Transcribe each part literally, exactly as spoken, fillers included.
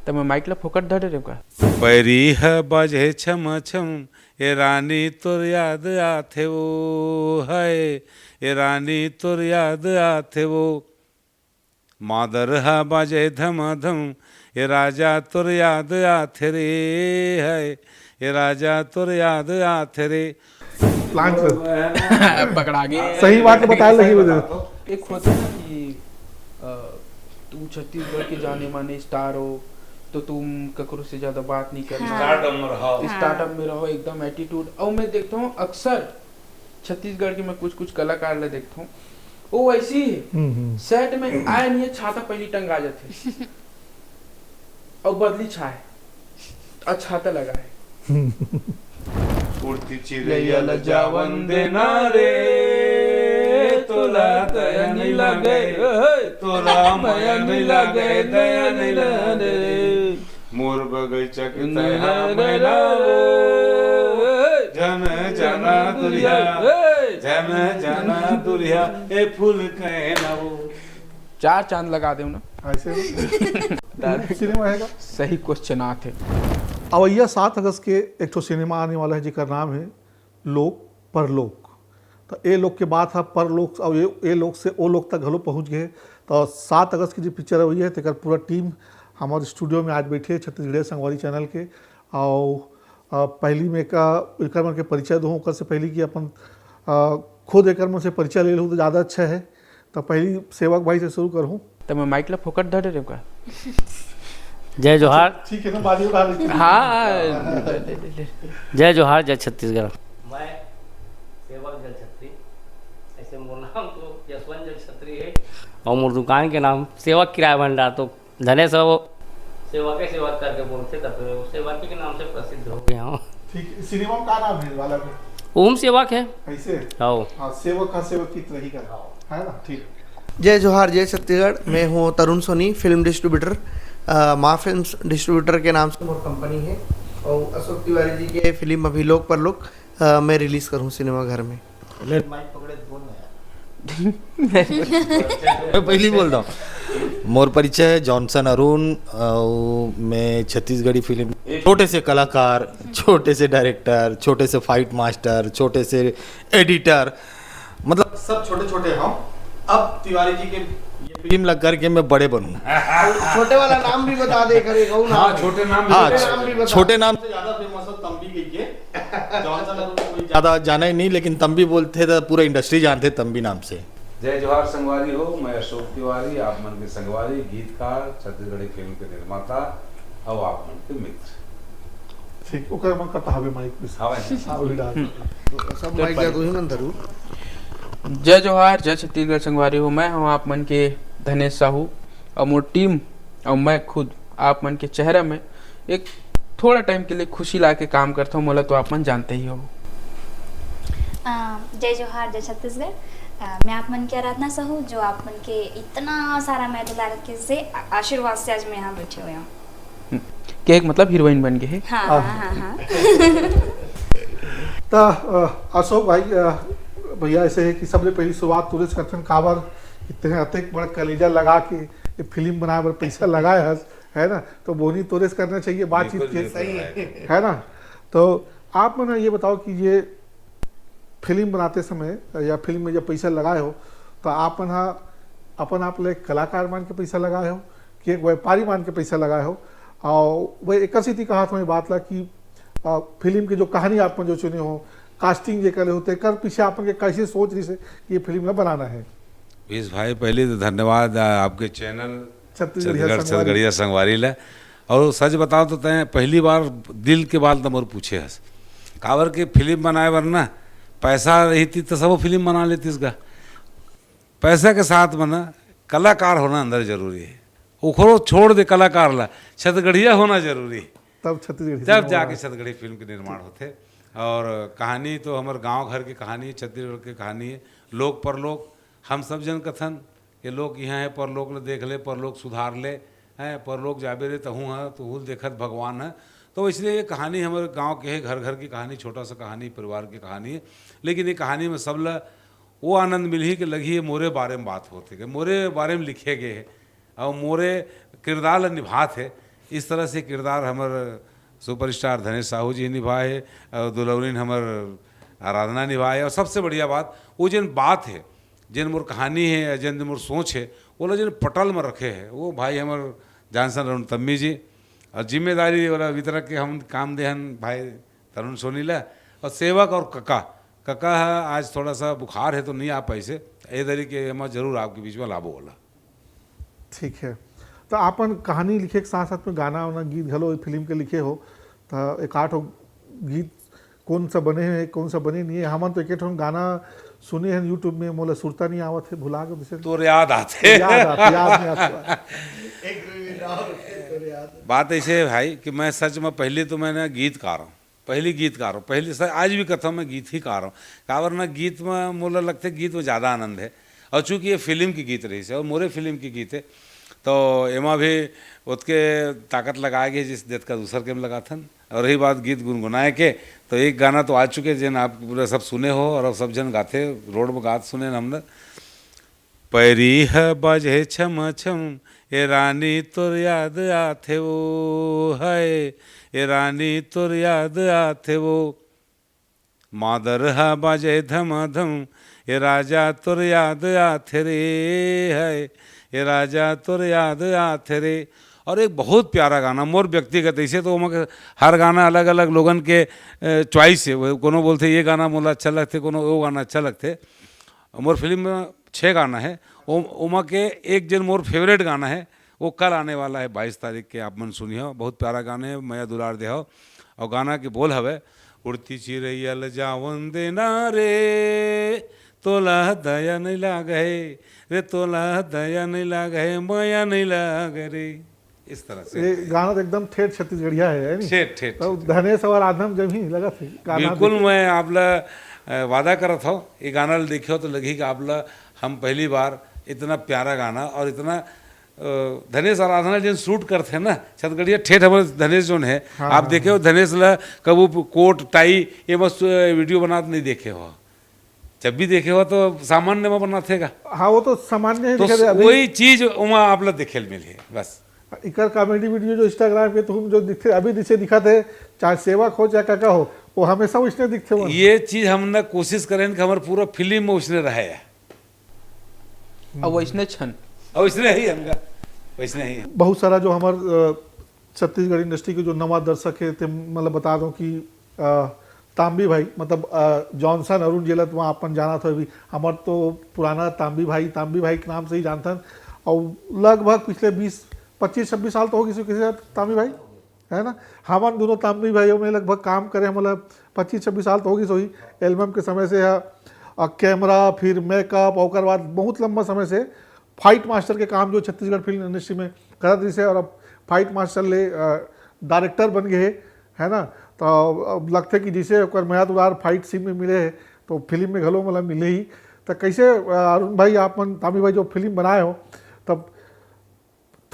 त मैं माइक ला फोकट धरे रेव का? पैरी ह बजे छम छम, ए रानी तोर याद आथे वो, हाय, ए रानी तोर याद आथे वो। मादर ह बजे धम धम, ए राजा तोर याद आथे रे, हाय, ए राजा तोर याद आथे रे। प्लांट पकड़ा गए। सही बात बताए लगी वजह। एक होता ना कि, अ, तू छत्तीसगढ़ के जाने माने स्टार हो, तो तुम ककरो से ज्यादा बात नहीं करना। हाँ। स्टारडम में रहो। हाँ। स्टारडम में रहो, एकदम एटीट्यूड। और मैं देखता हूँ अक्सर छत्तीसगढ़ के, मैं कुछ कुछ कलाकार ले देखता हूँ, वो वैसे ही है। हम्म, हम्म। सेट में आए नहीं है, छाता पहली टंगा जाते हैं। और बदली छाए, और छाता लगा है। उड़ती चिड़ैया ल जावन देना रे, तोला दया नइ लागे, तोला मया नइ लागे, दया नइ लागे। मोर बगैचा के तैहा मैना वो, झन जाना दुरिहा, झन जाना दुरिहा, ए फूल कहना वो। चार चांद लगा देव ना। ऐसे दादा, सिनेमा है का? सही क्वेश्चन आथे। अवैया सात अगस्त के एक ठो सिनेमा आने वाला है, जेकर नाम है लोक परलोक। तो ए लोक के बात है परलोक, और ये, ए लोक से ओ लोक तक घलो पहुँच गए। तो सात अगस्त की जो पिक्चर है, वही है, तेकर पूरा टीम हमारे स्टूडियो में आज बैठे है, छत्तीसगढ़िया संगवारी चैनल के। और, अ, पहली में का एकर मन के परिचय दूँ, ओकर से पहले कि अपन, अ, खुद एकर मन से परिचय ले लूँ तो ज़्यादा अच्छा है। तो पहली सेवक भाई से शुरू करूँ। त मैं माइक ला फोकट धरे रेव का? जय जोहार। ठीक है ना, बाजी उठा लेते हैं। हाँ, ले, ले, ले, ले। जय जोहार, जय छत्तीसगढ़। मैं सेवक जल छत्री, ऐसे मोर नाम तो यशवंत जल छत्री है। और मोर दुकान के नाम सेवक किराया भंडार। तो धने सब सेवा के सेवा करके बोलते, तब तो सेवा के नाम से प्रसिद्ध हो गया हूँ। ठीक, सिनेमा में का नाम है वाला में? ओम सेवक है। ऐसे? हाँ। हाँ, सेवक का सेवक की तरह ही का। हाँ। है ना? ठीक। जय जोहार, जय छत्तीसगढ़। मैं हूँ तरुण सोनी, फिल्म डिस्ट्रीब्यूटर। अ, माँ फिल्म्स डिस्ट्रीब्यूटर के नाम से मोर कंपनी है। और अशोक तिवारी जी के फिल्म अभी लोक परलोक, अ, मैं रिलीज करूँ सिनेमा घर में। ले। माइक पकड़े तो बोल ना यार। मैं पहले ही बोल रहा हूँ। मोर परिचय है जॉनसन अरुण, अउ मैं छत्तीसगढ़ी फिल्म, छोटे से कलाकार, छोटे से डायरेक्टर, छोटे से फाइट मास्टर, छोटे से एडिटर, मतलब सब छोटे छोटे हम। अब तिवारी जी के ये फिल्म लग करके मैं बड़े बनूं। छोटे वाला नाम भी बता दे करे, कहूँ ना। हाँ, छोटे नाम भी हाँ, बता दे। छोटे नाम से ज्यादा फेमस हो तंबी कहिके। जॉनसन अरुण कोई ज्यादा जाना ही नहीं, लेकिन तंबी बोलते तो पूरा इंडस्ट्री जानते तंबी नाम से। जय जोहार संगवारी हो, मैं अशोक तिवारी, आप मन के संगवारी, गीतकार, छत्तीसगढ़ी फिल्म के निर्माता, और आप मन के मित्र। ठीक, ओकर मन करता हवे माइक पे। हवे। हाँ, वही डाल। सब माइक जा तू ही मन धरू। जय जोहार, जय छत्तीसगढ़ संगवारी हो, मैं हूँ आप मन के धनेश साहू, और मोर टीम और मैं खुद आप मन के चेहरा में एक थोड़ा टाइम के लिए खुशी ला के काम करता हूँ, मोला तो आप मन जानते ही हो। अ, जय जोहार, जय छत्तीसगढ़। अ, मैं आप मन के आराधना साहू, जो आप मन के इतना सारा मैत्री ला रखे से आ-, आशीर्वाद से आज मैं यहाँ बैठे हुए हूँ। हम्म, के एक मतलब हीरोइन बन गए है। हाँ, हाँ, हाँ, हाँ। त, अ, अशोक भाई, अ, भैया ऐसे है कि सबले पहली शुरुआत तोरे से करथन, काबर कि तें अतेक बड़ कलेजा लगा के ये फिल्म बनाए बर पैसा लगाए हस, है ना? तो बोनी तोरे से करना चाहिए बातचीत बिल्कुल, के, बिल्कुल, सही है। है ना? तो आप मन ये बताओ कि ये फिल्म बनाते समय या फिल्म में जब पैसा लगाए हो, तो आप मन ह अपन आप ले कलाकार मान के पैसा लगाए हो कि एक व्यापारी मान के पैसा लगाए हो? और वह एकर सेती कहा था बात ला कि, अ, फिल्म के जो कहानी आप मन जो चुने हो, कास्टिंग जे करे हो, तेकर पीछे आप मन के कैसे सोच रही से कि ये फिल्म ला बनाना है? वीस भाई, पहले तो धन्यवाद, आ, आपके चैनल छत्तीसगढ़िया छत्तीसगढ़ संगवारी। छत्तीसगढ़िया संगवारी ला। और सच बताओ तो तैं पहली बार दिल के बात मोर पूछे हस, काबर के फिल्म बनाए बर ना पैसा रहिती तो सब फिल्म बना लेतीस गा। पैसा के साथ में ना कलाकार होना अंदर जरूरी है। ओखरो छोड़ दे कलाकार ला, छत्तीसगढ़िया होना जरूरी है। तब छत्तीसगढ़ी तब सिनेमा जाके होना। छत्तीसगढ़ी फिल्म के निर्माण होथे। और कहानी तो हमर गांव घर के कहानी है, छत्तीसगढ़ के कहानी है। लोक परलोक हम सब जन कथन के लोक इहाँ है, परलोक ले देख ले, परलोक सुधार ले, हैं, परलोक जाबे रे तहूँ ह, तहूँ ल देखत भगवान है। तो इसलिए ये कहानी हमारे गांव के है, घर घर की कहानी, छोटा सा कहानी, परिवार की कहानी है। लेकिन ये कहानी में सब ला वो आनंद मिलही कि लगही ये मोरे बारे में बात होथे, कि मोरे बारे में लिखे गए है और मोरे किरदार ला निभात है। इस तरह से किरदार हमर सुपरस्टार धनेश साहू जी निभाए हे अउ दुलौरिन हमर आराधना निभाए हे। अउ सबसे बढ़िया बात, वो जेन बात हे, जेन मोर कहानी हे, जेन मोर सोच हे, ओला जेन पटल में रखे हे, वो भाई हमर जानसन अरुण तम्मी जी। अउ जिम्मेदारी वाला वितरक के हम काम दे हन भाई तरुण सोनी ला। अउ सेवक अउ कका, कका ह आज थोड़ा सा बुखार हे तो नहीं आ पाइस हे, ए दरी के एमा जरूर आपके बीच में लाबो ओला। ठीक है, तो आपन कहानी लिखे के साथ साथ में गाना वाना गीत घलो फिल्म के लिखे हो, तो एक आठ गो गीत कौन सा बने हे, कौन सा बने नहीं है? हमन तो एक ठन गाना सुने हैं YouTube में, मोला सुरता नहीं आवत है, भुला के दूसरे तोर याद आथे। याद आथे, याद नहीं आता। बात ऐसे है भाई कि मैं सच में पहले तो मैंने गीतकार हूँ, पहली गीतकार हूँ, पहली सर आज भी कथा मैं गीत ही कार हूँ। काबर ना गीत में मोला लगते गीत में ज़्यादा आनंद है। और चूँकि ये फिल्म की गीत रही से और मोरे फिल्म की गीत है, तो एमा भी ओतके ताकत लगाए गए जिस देत का दूसर के में लगाथन। और रही बात गीत गुनगुनाए के, तो एक गाना तो आ चुके जेन आप पूरा सब सुने हो और अब सब जन गाथे, रोड में गात सुने हमने। पैरी ह बाजे छम छम, ए रानी तोर याद आथे वो, हाय, ए रानी तोर याद आथे वो। मादर ह बाजे धमाधम, ए राजा तोर याद आथे रे, हाय, ए राजा तोर याद आथे रे। और एक बहुत प्यारा गाना मोर व्यक्तिगत, ऐसे तो ओमा के हर गाना अलग-अलग लोगन के, अ, चॉइस हे। वो कोनो बोलथे ये गाना मोला अच्छा लगथे, कोनो वो गाना अच्छा लगथे। मोर फिल्म में छः गाना हे, ओ-, ओमा के एक जेन मोर फेवरेट गाना हे, वो कल आने वाला हे बाईस तारीख के, आप मन सुनिहो। बहुत प्यारा गाना हे, मया दुलार देहो। और गाना के बोल हवे, उड़ती चिरैया ल जावन देना रे, तोला दया नहीं लागे रे, तोला दया नहीं लागे, मया नहीं लागे रे। इस तरह से ये गाना तो एकदम ठेठ छत्तीसगढ़िया है, है नी? ठेठ, ठेठ, तो ठेठ। धनेश और आधम जब ही लगा थे गाना बिल्कुल देखे। मैं आप ला, अ, वादा करत हूँ, ये गाना ल देखियो तो लगी कि आप ला हम पहली बार इतना प्यारा गाना और इतना, अ, धनेश आराधना जिन शूट करते हैं ना छत्तीसगढ़िया ठेठ, हमारे धनेश जोन है, हाँ, आप हाँ, देखे हो हाँ। धनेश ला कबू कोट टाई ये बस वीडियो बनात नहीं देखे हो। जब भी देखे हो तो सामान्य में बनाथे गा। हाँ, वो तो सामान्य ही तो दिखा दे। अभी वही चीज ओमा आप ला देखे ल मिलही बस। इकर कॉमेडी वीडियो जो Instagram पे तुम जो दिखते, अभी दिखे दिखाते, चाहे सेवक हो चाहे काका हो, वो हमेशा उसने दिखते हो। ये चीज हमने कोशिश करें कि हमारे पूरा फिल्म में उसने रहे। अब वैसने छन। और इसने ही हमका वैसने ही। बहुत सारा जो हमार, अ, छत्तीसगढ़ इंडस्ट्री के जो नवा दर्शक है, ते मतलब बता दो कि, अ, तांबी भाई, मतलब, अ, जॉनसन अरुण जेला तो अपन जाना था भी, हमार तो पुराना तांबी भाई, तांबी भाई के नाम से ही जानथन। और लगभग पिछले बीस, पच्चीस छब्बीस साल तो हो गई किसी के साथ तांबी भाई, है ना? हमन दोनों तांबी भाइयों में लगभग काम करे, मतलब, पच्चीस छब्बीस साल तो हो गई सोही। एल्बम के समय से है, अ, कैमरा, फिर मेकअप, ओकर बाद बहुत लंबा समय से फाइट मास्टर के काम जो छत्तीसगढ़ फिल्म इंडस्ट्री में करत रहिस हे, और अब फाइट मास्टर ले, अ, डायरेक्टर बन गए हे, है ना? तो अब लगथे कि जैसे ओकर मया दुलार फाइट सीन में मिले हे, तो फिल्म में घलो मतलब मिले ही। तो कैसे, अ, अरुण भाई, आप मन, तांबी भाई, जो फिल्म बनाए हो, तब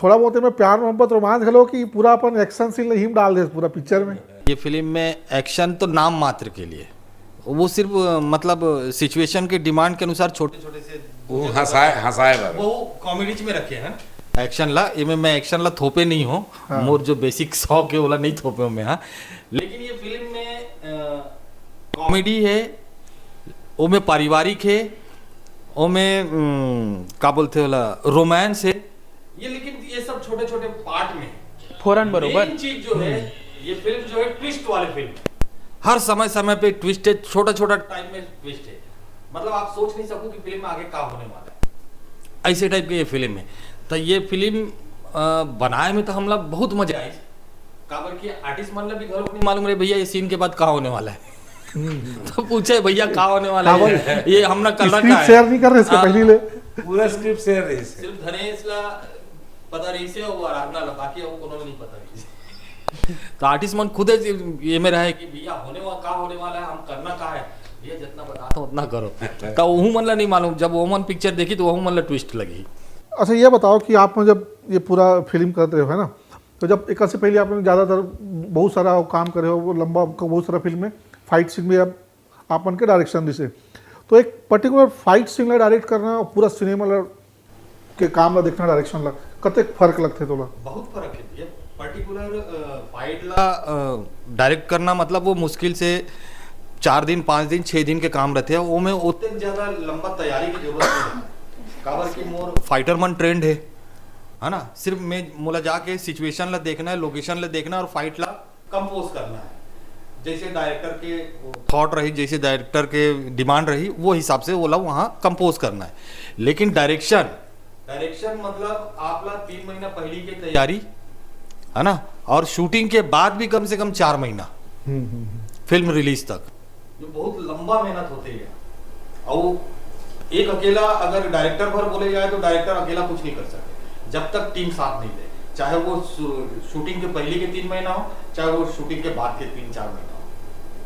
थोड़ा बहुत में प्यार मोहब्बत रोमांस घलो कि पूरा अपन एक्शन सीन ही में डाल दे पूरा पिक्चर में? ये फिल्म में एक्शन तो नाम मात्र के लिए, वो सिर्फ, अ, मतलब, सिचुएशन के डिमांड के अनुसार छोटे छोटे से वो हंसाए, हंसाए बर। वो कॉमेडीज में रखे हैं एक्शन ला। ये में मैं एक्शन ला थोपे नहीं हो, हाँ। मोर जो बेसिक शौक है, ओला नहीं थोपे हो मैं, हाँ। लेकिन ये फिल्म में, अ, कॉमेडी है, ओमे पारिवारिक है, ओमे, उम, का बोलथे ओला, रोमांस है। ये, लेकिन ये सब छोटे छोटे पार्ट में है। फौरन बरोबर। मेन चीज जो है, ये फिल्म जो है, ट्विस्ट वाली फिल्म है। हर समय समय पे ट्विस्ट है, छोटा छोटा टाइम में ट्विस्ट है। मतलब, आप सोच नहीं सको कि फिल्म में आगे का होने वाला है। ऐसे टाइप के ये फिल्म है। तो ये फिल्म, अ, बनाए में तो हमला बहुत मजा आई। काबर कि आर्टिस्ट मन ला भी घलो नहीं मालूम रहे, भैया, ये सीन के बाद का होने वाला है। तो पूछे, "भैया, का होने वाला है? ये हमला करना का स्क्रिप्ट है?" शेयर नहीं कर रहे इसके हाँ। पहले ले। पूरा स्क्रिप्ट शेयर रही से। सिर्फ धनेश ला पता रही से, वो आराधना ला, बाकी वो कोनो ला नहीं पता रही से। तो आर्टिस्ट मन खुद ये में रहे कि, "भैया, होने वाला, का होने वाला है, हम करना का है? भैया, जितना बताता हूँ, उतना करो।" तो वहू मन ला नहीं मालूम। जब वो मन पिक्चर देखी, तो वहू मन ला ट्विस्ट लगी। अच्छा, ये बताओ कि आप जब ये पूरा फिल्म करते हो, है ना, तो जब एक से पहले आपने ज़्यादातर बहुत सारा काम करे हो, वो लंबा, बहुत सारा फिल्म में फाइट सीन में आप, आपन के डायरेक्शन दिसे, तो एक पर्टिकुलर फाइट सीन ला डायरेक्ट करना और पूरा सिनेमा ला के काम ला देखना, डायरेक्शन ला, कतेक फर्क लगथे तोला? बहुत फर्क है भैया। पर्टिकुलर फाइट ला डायरेक्ट करना, मतलब, वो मुश्किल से चार दिन, पाँच दिन, छः दिन के काम रहते हैं। वो में उतने ज़्यादा लंबा तैयारी की जरूरत नहीं है। काबर कि मोर फाइटर मन ट्रेंड है, है ना? सिर्फ मैं मोला जाके सिचुएशन ला देखना है, लोकेशन ला देखना है और फाइट ला कंपोज करना है। जैसे डायरेक्टर के थॉट रही, जैसे डायरेक्टर के डिमांड रही, वो हिसाब से वो ला वहाँ कंपोज करना है। लेकिन डायरेक्शन, डायरेक्शन मतलब आप ला तीन महीना पहले की तैयारी, है ना, और शूटिंग के बाद भी कम से कम चार महीना, हम्म, हम्म, हम्म। फिल्म रिलीज तक, जो बहुत लंबा मेहनत होते है। और एक अकेला अगर डायरेक्टर भर बोले जाए तो डायरेक्टर अकेला कुछ नहीं कर सकते जब तक टीम साथ नहीं दे, चाहे वो शू-, शूटिंग के पहले के तीन महीना हो, चाहे वो शूटिंग के बाद के तीन चार महीना हो।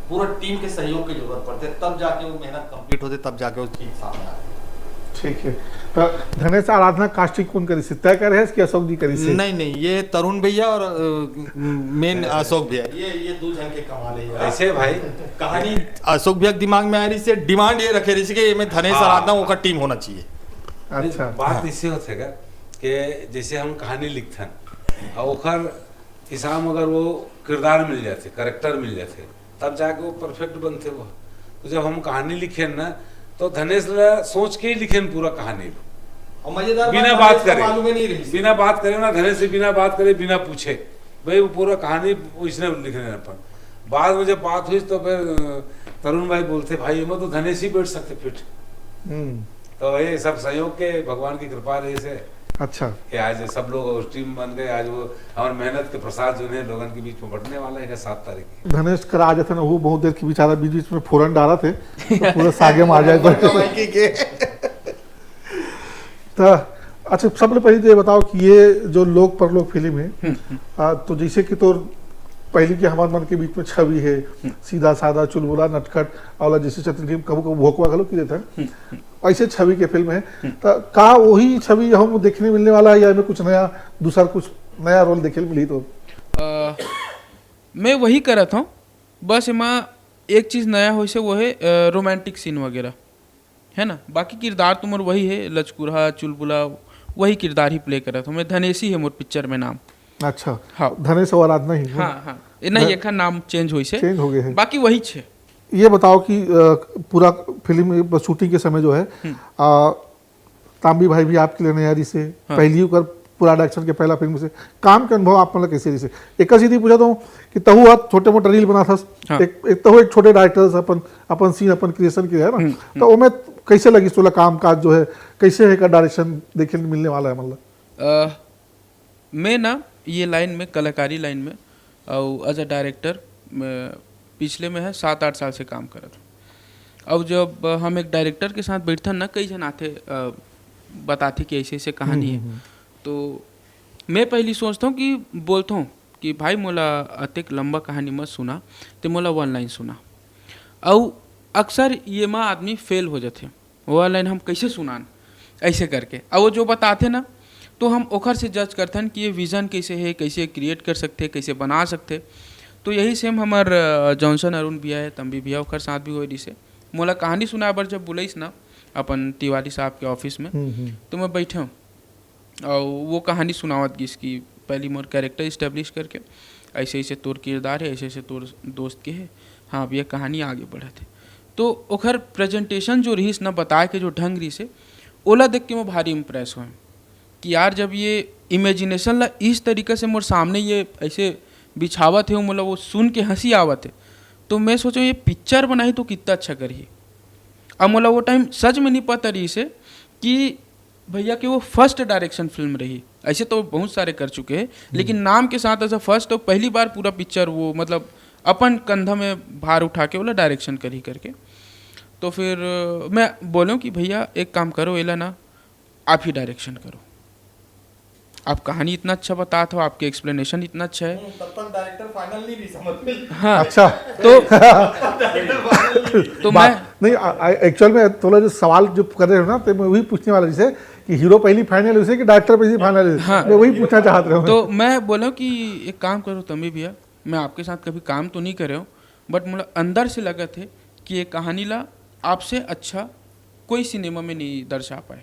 पूरा टीम के सहयोग की जरूरत पड़ते, तब जाके वो मेहनत कंप्लीट होते, तब जाके वो चीज सामने आती। ठीक है। तो धनेश आराधना कास्टिंग कौन करी से, तय करे है कि अशोक जी करी से? नहीं, नहीं, ये तरुण भैया और मेन अशोक भैया, ये ये दो जन के कमाल है यार। ऐसे भाई, कहानी अशोक भैया के दिमाग में आ रही से, डिमांड ये रखे रही से कि ये में धनेश हाँ। आराधना ओकर टीम होना चाहिए। अच्छा। बात इससे होथे का कि जैसे हम कहानी लिखथन और ओखर हिसाब में अगर वो किरदार मिल जाथे, कैरेक्टर मिल जाथे, तब जाके वो परफेक्ट बनथे वो। तो जब हम कहानी लिखेन ना, तो धनेश ला सोच के ही लिखेन पूरा कहानी, और मजेदार बिना बात, बात इसका करे, मालूम ही नहीं रही। बिना बात करे ना, धनेश से बिना बात करे, बिना पूछे, भाई वो पूरा कहानी इसने लिखने अपन। बाद में जब बात हुई तो फिर अ, तरुण भाई बोलते, भाई, एमा तो धनेश ही बैठ सकते फिट। हम्म। तो ये सब संयोग के, भगवान की कृपा रही से अच्छा। कि आज सब लोग और टीम बन गए। आज वो हमारे मेहनत के प्रसाद जो है लोगन के बीच में बंटने वाला है सात तारीख की। धनेश करा जथन, वो बहुत देर के बेचारा बीच बीच में फोरन डारा थे, तो पूरा सागे मार जाए। तो अच्छा, सबले पहले तो ये बताओ कि ये जो लोक परलोक फिल्म है, आ, तो जैसे कि तोर पहले के हमार मन के बीच में छवि है, सीधा साधा, चुलबुला, नटखट, अवला जैसे चतुर टीम, कभू कभू भोकवा घलो की देता है, ऐसे छवि के फिल्म है। तो का वही छवि हम देखने मिलने वाला है या में कुछ नया, दूसरा कुछ नया रोल देखे मिली तो? अ, मैं वही करत हूँ, बस एमा एक चीज़ नया होइसे वो है रोमांटिक सीन वगैरह, है ना। बाकी किरदार तो मोर वही है, लचकुरहा, चुलबुला, वही किरदार ही प्ले करत हूँ मैं। धनेशी है मोर पिक्चर में नाम। अच्छा। हाँ। धनेश और आराधना ही। हाँ, हाँ, ए, नहीं, ध- एक नाम चेंज होइसे। चेंज हो गए हैं। बाकी वही छे। ये बताओ कि अ, पूरा फिल्म शूटिंग के समय जो है, आ, तांबी भाई भी आपके लिए नया रिसे, हाँ। पहली ओकर पूरा डायरेक्शन के पहला फिल्म से काम के अनुभव आप मतलब कैसे रिसे? एक सीधी पूछा तो कि तहु आप छोटे मोटे रील बनाथस, हाँ। एक, एक तहु एक छोटे डायरेक्टर अपन अपन सीन अपन क्रिएशन के है ना, तो ओमे कैसे लगी तोला काम काज जो है, कैसे है का डायरेक्शन देखे मिलने वाला है मतलब? अ, मैं ना ये लाइन में, कलाकारी लाइन में, और एज अ डायरेक्टर पिछले में है सात आठ साल से काम करत हूँ। अब जब हम एक डायरेक्टर के साथ बैठथन ना, कई जन आथे, अ, बताथे कि ऐसे ऐसे कहानी है, तो मैं पहली सोचता हूँ कि बोलता हूँ कि भाई, मोला अतेक लंबा कहानी मत सुना, ते मोला वन लाइन सुना। अउ अक्सर ये मा आदमी फेल हो जाथे, वो लाइन हम कैसे सुनान, ऐसे करके। और वो जो बताथे ना, तो हम ओखर से जज करथन कि ये विजन कैसे है, कैसे क्रिएट कर सकथे, कैसे बना सकथे। तो यही सेम हमर, अ, जॉनसन अरुण भैया है, तंबी भैया, ओखर साथ भी होए रिसे। मोला कहानी सुनाए बर जब बुलाइस ना अपन तिवारी साहब के ऑफिस में, हम्म, हम्म। तो मैं बैठे हूँ और वो कहानी सुनावत गिस कि पहली मोर कैरेक्टर इस्टेब्लिश करके, ऐसे ऐसे तोर किरदार है, ऐसे ऐसे तोर दोस्त के है, हाँ, अब ये कहानी आगे बढ़त है। तो ओखर प्रेजेंटेशन जो रहिस ना, बताए के जो ढंग रहिस है, ओला देख के मैं भारी इम्प्रेस होएम कि यार, जब ये इमेजिनेशन ला इस तरीका से मोर सामने ये ऐसे बिछावत है, मोला वो सुन के हंसी आवत है, तो मैं सोचो ये पिक्चर बनाही तो कितना अच्छा करही। अब मोला वो टाइम सच में नहीं पता रहिस है कि भैया के वो फर्स्ट डायरेक्शन फिल्म रही। ऐसे तो बहुत सारे कर चुके हैं, लेकिन नाम के साथ ऐसा फर्स्ट, तो पहली बार पूरा पिक्चर वो, मतलब, अपन कंधा में भार उठा के वाला डायरेक्शन करी करके। तो फिर अ, मैं बोलूँ कि भैया, एक काम करो, एला ना आप ही डायरेक्शन करो, आप कहानी इतना अच्छा बतात हो, आपके एक्सप्लेनेशन इतना अच्छा है। तब तक डायरेक्टर फाइनल नहीं रही समझ में। हाँ, अच्छा। तो डायरेक्टर फाइनल नहीं रही। तो मैं बात नहीं, एक्चुअल में थोड़ा जो सवाल जो कर रहे हो ना, तो मैं वही पूछने वाला जैसे कि हीरो पहली फाइनल है उसे कि डायरेक्टर पहली फाइनल है, हाँ। मैं वही पूछना चाहत रहा हूँ। तो मैं बोला कि एक काम करो तंबी भैया, मैं आपके साथ कभी काम तो नहीं करे हूँ, बट मोला अंदर से लगत है कि ये कहानी ला आपसे अच्छा कोई सिनेमा में नहीं दर्शा पाए।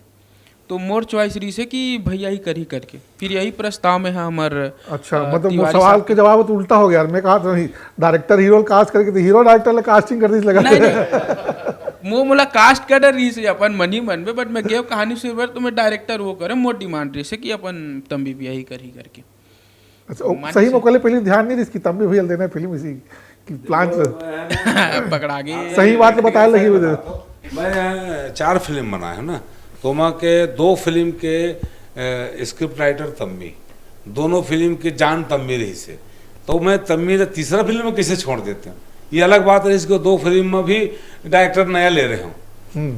तो मोर चॉइस रहिस हे कि भैया ही करही करके। फिर यही प्रस्ताव में है हमर अच्छा, मतलब वो सवाल के जवाब तो उल्टा हो गया यार। मैं कहा था नहीं, डायरेक्टर हीरो कास्ट करके, तो हीरो डायरेक्टर ले कास्टिंग कर दी लगा। नहीं, नहीं। वो मोला कास्ट कर रहिस हे अपन मन ही मन में, बट मैं गेव कहानी सुरू बर, तो मैं डायरेक्टर वो करे, मोर डिमांड रहिस हे कि अपन तम्बी भी यही करही करके। अच्छा, ओ, सही मौके ले पहले ध्यान नहीं रहिस कि तम्बी भैया देना है फिल्म इसी कि प्लान से। पकड़ा गए। सही बात तो बताए लगी मुझे। मैं चार फिल्म बनाए हूँ ना, तो मैं के दो फिल्म के स्क्रिप्ट राइटर तम्मी, दोनों फिल्म के जान तम्मी रहिस हे, तो मैं तम्मी ला तीसरा फिल्म में कैसे छोड़ देते हैं? ये अलग बात रहिस कि दो फिल्म में भी डायरेक्टर नया ले रहे हो।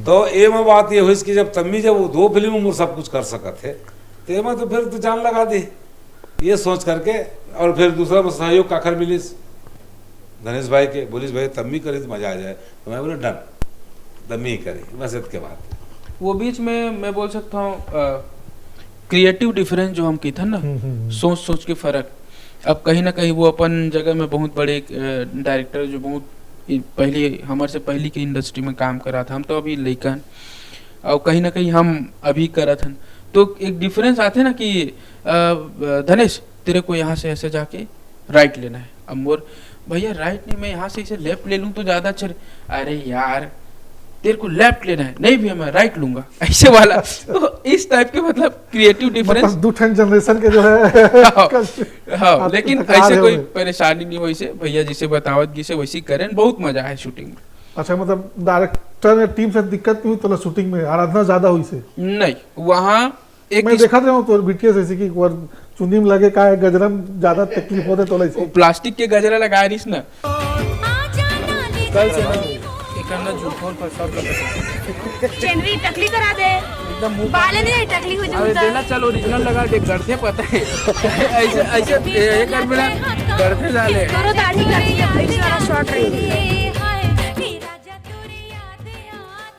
तो ये में बात ये हुई कि जब तम्मी, जब वो दो फिल्म में सब कुछ कर सकत हे, तो ये में तो फिर तो जान लगा दी, ये सोच करके। और फिर दूसरा में सहयोग काखर मिलिस धनेश भाई के, बोलिस, "भाई, तम्मी करी तो मजा आ जाए।" तो मैं बोला, "डन, तम्मी ही करी।" बस इतके बात। वो बीच में मैं बोल सकता हूँ, क्रिएटिव डिफरेंस जो हम कहिथन ना, हम्म, हम्म, हम्म। सोच सोच के फर्क। अब कहीं ना कहीं वो अपन जगह में बहुत बड़े डायरेक्टर, जो बहुत पहले, हमारे से पहली के इंडस्ट्री में काम करा था, हम तो अभी लइका हन, और कहीं ना कहीं हम अभी करत हन, तो एक डिफरेंस आथे ना कि अ, धनेश, तेरे को यहाँ से ऐसे जाके राइट लेना है। अब मोर, "भैया, राइट नहीं, मैं यहाँ से इसे लेफ्ट ले लूँ तो ज़्यादा अच्छा रहे।" "अरे यार, तेरे को लेफ्ट लेना है।" "नहीं भैया, मैं राइट लूंगा।" ऐसे वाला। तो इस टाइप के, मतलब, क्रिएटिव डिफरेंस। मतलब दू ठन जनरेशन के जो है हाँ, हाँ, कल- लेकिन टकराव ऐसे है कोई वो। परेशानी नहीं हुई से। भैया जिसे बतावत, जिसे वैसे ही करें, बहुत मजा आए शूटिंग में। अच्छा, मतलब डायरेक्टर या टीम से दिक्कत नहीं हुई तो शूटिंग में आराधना ज्यादा हुई से? नहीं, वहाँ एक मैं इस- देखा था तो बीटीएस ऐसे कि एक बार चुन्नी में लगे का है, गजरा में ज्यादा तकलीफ होते तो वो ऐसे। प्लास्टिक के गजरा लगाए रहिस ना। कल से ना एक अंदर झूठों पर सब लगा। चेनरी टकली करा दे। एकदम मुंह बाले नहीं टकली हो अरे जाता। देना, चल ओरिजिनल लगा दे, गढ़ते पता है। ऐसे ऐसे ये कर बिना गढ़ते डाले। करो दाढ़ी कर दिया, ऐसे वाला शॉर्ट रही।